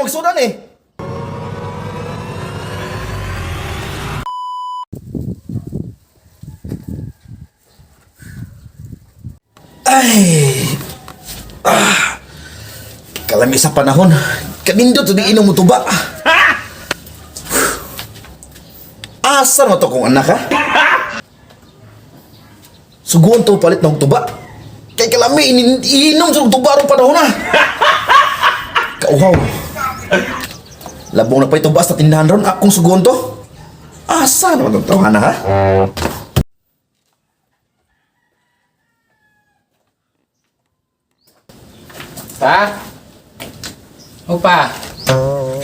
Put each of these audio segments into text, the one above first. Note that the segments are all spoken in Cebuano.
magsudan eh? Ay! Ah! Kalami sa panahon. Kanindot di inom mo tuba. Asa na to kong anak ha? Suguan to palit na og tuba. Kay kalami inom sa tuba aron panahon na. Kauhaw. Labong na pa'y tuba sa tindahan ron. Akong suguan to. Asa naman itong tawhana ha? Pa? O pa?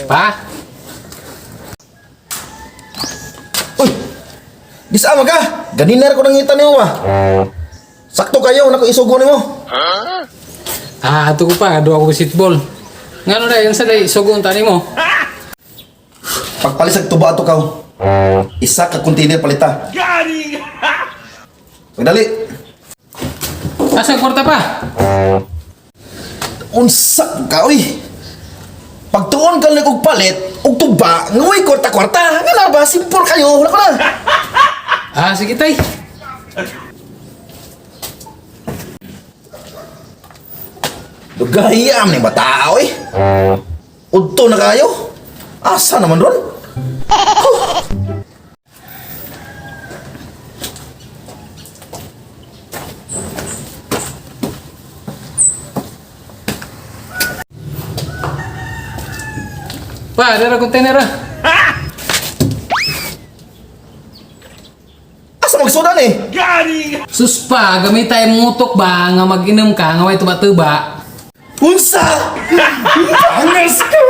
Pa? Uy! Gisama ka! Ganina ko nangita niyo ah. Sakto kayo, nako isugo nimo. Ah, ato ko pa, duha ko basketball. Ngano dai, unsa dai sugon tani mo? Pagpalit sa tuba ato kaw. Isa ka container palita. Pagdali. Asa ang kwarta pa? Unsa ka oy. Pagtuon ka lang og palit og tuba, nguy kwarta-kwarta. Nga na ba simple kayo, wala ko na. Ah, sige tay. Dugayam ni bata oy. Udto na kayo. Asa naman ron? Pa, dara container ah. Asa magsudan eh? Sus pa, gamit tayo mutok ba nga mag-inom ka nga way tuba-tuba. Unsa? Bangas ka!